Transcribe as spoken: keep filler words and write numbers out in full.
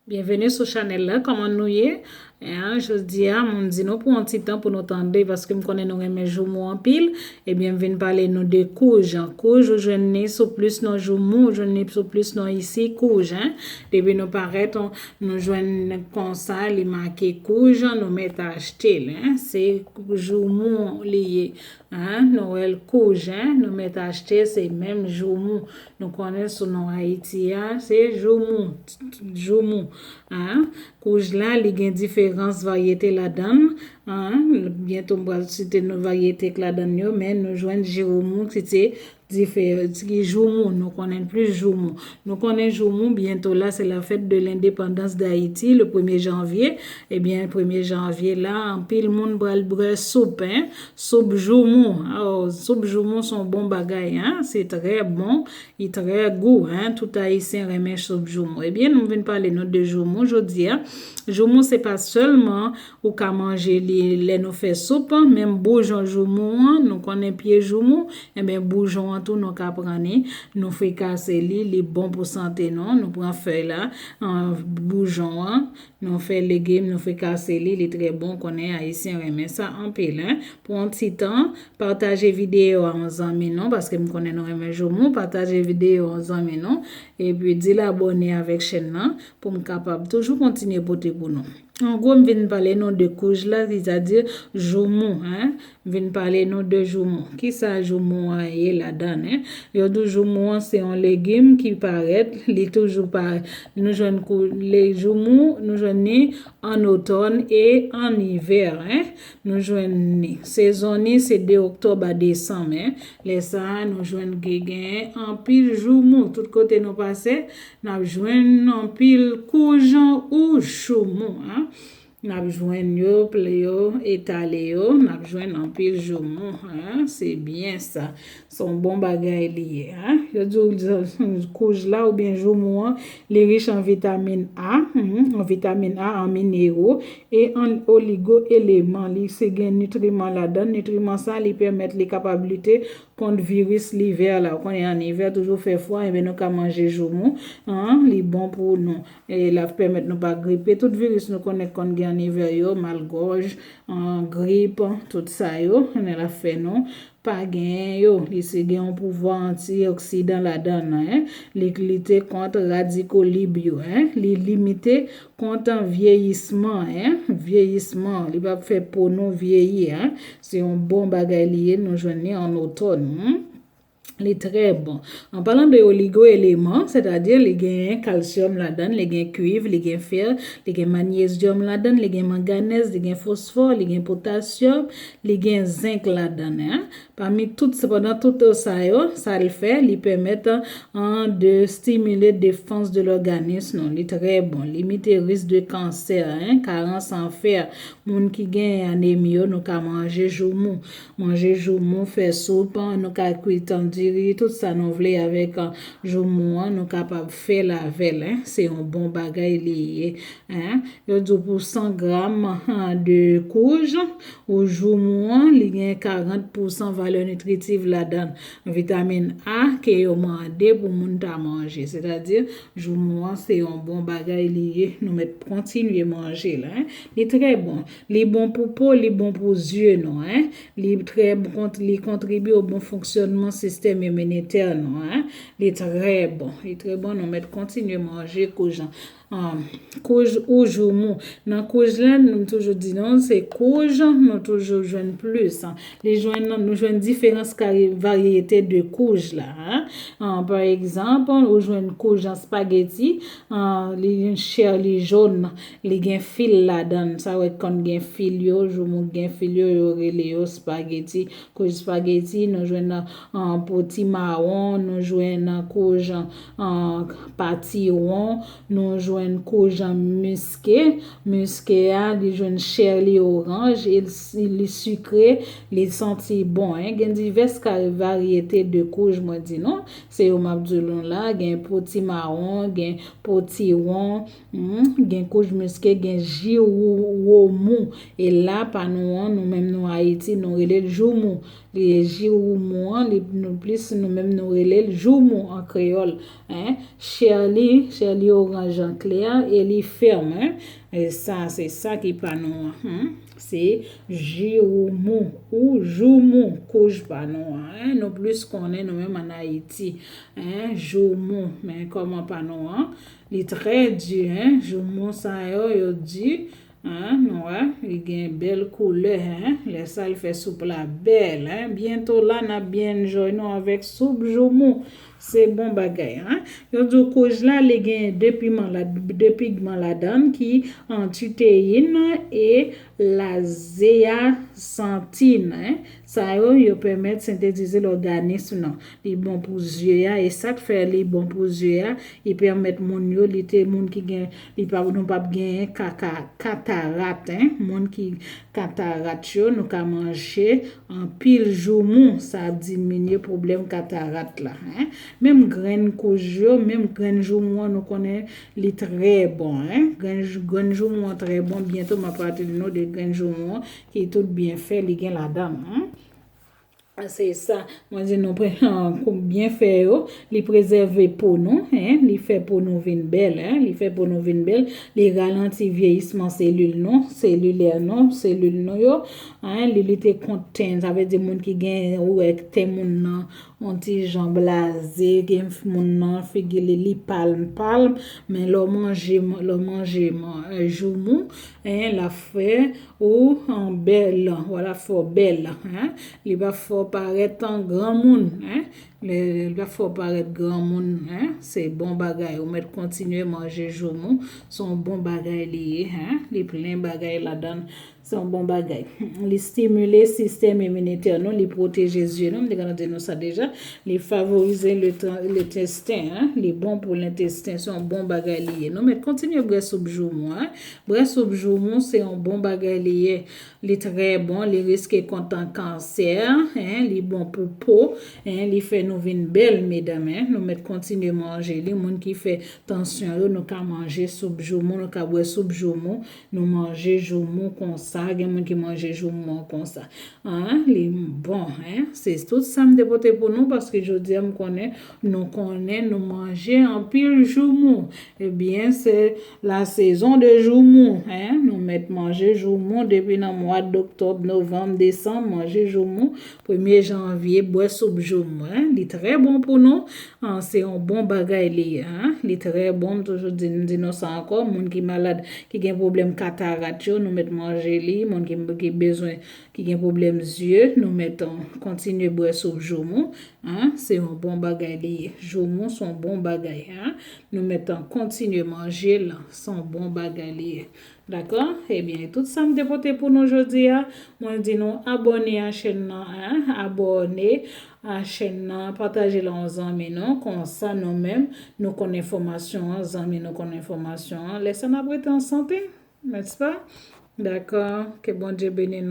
Byenveni sou chanèl la, kòman nou ye? Jodi a, m di nou pou yon ti tan pou nou tande, paske m konnen nou renmen joumou anpil. Ebyen, m vin pale nou de kouj. Kouj, ou jwenn li sou plis non joumou, ou jwenn li sou plis non isi, kouj. Depi nou parèt, nou jwenn konsa, li make kouj, nou mèt achte l. Se joumou li ye. Nou wè l kouj, nou mèt achte, se menm joumou. Nou konnen sou non Ayiti a, se joumou, joumou. Kouj la, li gen diferans varyete ladan l. Byento m pral site nou varyete k ladan l yo, men nou jwenn joumou ki se diferan, ki joumou, nou konnen plis joumou. Nou konnen joumou, byento la, se la fèt de lendepandans d Ayiti, le premye janvye. Ebyen, premye janvye la, anpil moun pral bwè soup, soup joumou. Soup joumou se yon bon bagay, se trè bon, li trè gou. Tout Ayisyen renmen soup joumou. Ebyen, nou vin pale nou de joumou jodi a. Joumou, se pa sèlman ou ka manje li lè nou fè soup, menm boujon joumou an, nou konnen pye joumou, ebyen, boujon an tou, nou ka pran li, nou frikase li, li bon pou sante nou, nou pran fèy la, boujon an, nou fè legim, nou frikase li, li trè bon, konnen Ayisyen renmen sa anpil. Pou yon ti tan, pataje videyo a yon zanmi nou, paske m konnen nou renmen joumou, pataje videyo a yon zanmi nou, epi di l abòne avèk chèn nan, pou m kapab toujou kontinye pote pou nou. An gwo, m vin pale nou de kouj la, sètadi joumou. M vin pale nou de joumou. Kisa joumou an ye ladan l? Yo di w joumou an se yon legim ki parèt, li toujou pa, nou jwenn kou, le joumou, nou jwenn li an otòn e an ivè. Nou jwenn li. Sezon li se de oktòb a desanm. Lè sa a, nou jwenn gen, gen anpil joumou. Tout kote nou pase, n ap jwenn anpil kouj ou joumou. N ap jwenn yo, ple yo, etale yo, n ap jwenn anpil joumou. Se byen sa. Se yon bon bagay li ye. Yo di w kouj la oubyen joumou an, li rich an vitamin A, an vitamin A, an minero e an oligo eleman. Li se gen nitriman ladan l. Nitriman sa, li pèmèt li kapab lite kont viris livè la. Ou konnen an ivè toujou fè fwa, ebyen nou ka manje joumou. Li bon pou nou. E l ap pèmèt nou pa gripe. Tout viris nou konnen konn gen an ivè yo, malgòj, grip, tout sa yo, l ap fè nou pa genyen yo. Li se gen yon pouvwa antioksidan ladan l. Li lite kont radiko lib yo. Li limite kont vyeyisman. Vyeyisman, li p ap fè po nou vyeyi. Se yon bon bagay li ye, nou jwenn li an otòn. Li trè bon. An palan de oligo eleman, sètadi li gen kalsyòm ladan l, li gen kuiv, li gen fè, li gen manyezyòm ladan l, li gen manganèz, li gen fosfò, li gen potasyòm, li gen zenk ladan l. Pami tout, sepandan tout sa yo, sa l fè, li pèmèt an de stimile defans de lòganis nou. Li trè bon, limite risk de kansè, karans an fè. Moun ki gen anemi yo, nou ka manje joumou. Manje joumou, fè soup, nou ka kwi tan diri, tout sa nou vle avèk joumou an, nou kapab fè l avè l. Se yon bon bagay li ye. Yo di w pou san gram de kouj ou joumou an, li gen karant pousan valè nitritif ladan l. Vitamin A ke yo mande pou moun ta manje. Sètadi, joumou an se yon bon bagay li ye. Nou mèt kontinye manje l. Li trè bon. Li bon pou po, li bon pou zye nou. Li trè bon, li kontribye o bon fonksyònman sistèm iminitè nou. Li trè bon. Li trè bon, nou mèt kontinye manje kouj an. Kouj ou joumou. Nan kouj la, nou toujou di nou, se kouj, nou toujou jwenn plis. Li jwenn, nou jwenn diferans kari-, varyete de kouj la. Pa egzanp, ou jwenn kouj an spageti, li chè, li jòn, li gen fil ladan l. Sa wè konn gen fil yo, joumou gen fil yo, yo rele yo spageti. Kouj spageti, nou jwenn poti mawon, nou jwenn kouj patiwon, nou jwenn kouj miske. Miske a, li jwenn chè li oranj, e li sikre, li santi bon. Gen divès kari-, varyete de kouj, mwen di nou. Se yo m ap di nou la, gen poti mawon, gen potiwon, gen kouj miske, gen ji womou. E la, pa nou an, nou menm nou Ayiti, nou rele l joumou. Li, jiwoumou an, li, nou plis, nou menm nou rele l joumou an kreyòl. Hein? Chè li, chè li oranjan klè e li fèm. Hein? E sa, se sa ki pa nou an. Hmm? Se jiwoumou ou joumou, kouj pa nou an. Hein? Nou plis konnen nou menm ann Ayiti. Hein? Joumou, men kòman pa nou an? Li trè di, hein? Joumou sa yo, yo di, hein? Nou wè, li gen bèl koulè, hein? Lè sa, l fè soup la bèl, hein? Byento la, n ap byen enjoy nou avèk soup joumou. Se bon bagay, hein? Yo di w kouj la, li gen de piman la, de pigman ladan l ki antiteyin e la zeaxantin, hein? Sa yo, yo pèmèt sentetize lòganis ou nan. Li bon pou zye a, e sa k fè li bon pou zye a, li pèmèt moun yo, li te moun ki gen, li pa, nou p ap genyen kaka, katarat, hein? Moun ki katarat yo, nou ka manje anpil joumou, sa ap diminye pwoblèm katarat la, hein? Menm grenn kouj yo, menm grenn joumou an, nou konnen li trè bon, hein? Grenn, grenn joumou an trè bon, byento m ap pale nou de grenn joumou an, ki tout byenfè li gen ladan l, hein? Se sa, mwen di nou pre-, byenfè yo, li prezève po nou, hein, li fè po nou vin bèl, hein, li fè po nou vin bèl, li ralanti vyeyisman selil nou, selilè nou, selil nou yo, hein, li lite kont ten, sa vle di moun ki gen, ou wè ten moun nan, yon ti jan blaze, gen moun nan, figi li, li palm, palm, men lè w manje, lè w manje, man-, eh, joumou, hein, l ap fè ou an bèl, w ap fè w bèl, hein. Li p ap fè w parèt an granmoun, hein. Li, li p ap fè w parèt granmoun, hein. Se bon bagay. Ou mèt kontinye manje joumou. Se yon bon bagay li ye, hein. Li plen bagay ladan l. Se yon bon bagay. Li stimile sistèm iminitè nou, li pwoteje zye nou. M te gentan di nou sa deja. Li favorize le tra-, lentesten, hein. Li bon pou lentesten. Se yon bon bagay li ye. Nou mèt kontinye bwè soup joumou, hein. Bwè soup joumou, se yon bon bagay li ye. Li trè bon, li riske kont an kansè, hein, li bon pou po, hein, li fè nou vin bèl, medam, hein. Nou mèt kontinye manje li. Moun ki fè tansyon yo, nou ka manje soup joumou, nou ka bwè soup joumou, nou manje joumou konsa. Gen moun ki manje joumou an konsa. Hein, li bon, hein. Se tout sa m te pote pou nou, paske jodi a m konnen, nou konnen, nou manje anpil joumou. Ebyen, se la sezon de joumou, hein. Nou mèt manje joumou depi nan mwa doktòb, novanm, desanm, manje joumou. Premye janvye, bwè soup joumou, hein. Li trè bon pou nou. Ah, se yon bon bagay li ye, hein. Li trè bon, m toujou di, m di nou sa ankò. Moun ki malad, ki gen pwoblèm katarat yo, nou mèt manje li. Moun ki, ki bezwen, ki gen pwoblèm zye, nou mèt, euh, kontinye bwè soup joumou, hein. Se yon bon bagay li ye. Joumou se yon bon bagay, hein. Nou mèt kontinye manje l, se yon bon bagay li ye. Dakò? Ebyen, tout sa m te pote pou nou jodi a. Mwen di nou abòne a chèn nan, hein. Abòne a chèn nan, pataje l a yon zanmi nou. Konsa nou menm, nou konn enfòmasyon an, zanmi nou konn enfòmasyon an. Lè sa n ap rete an sante, nèspa? Dakò? Ke Bondye beni nou.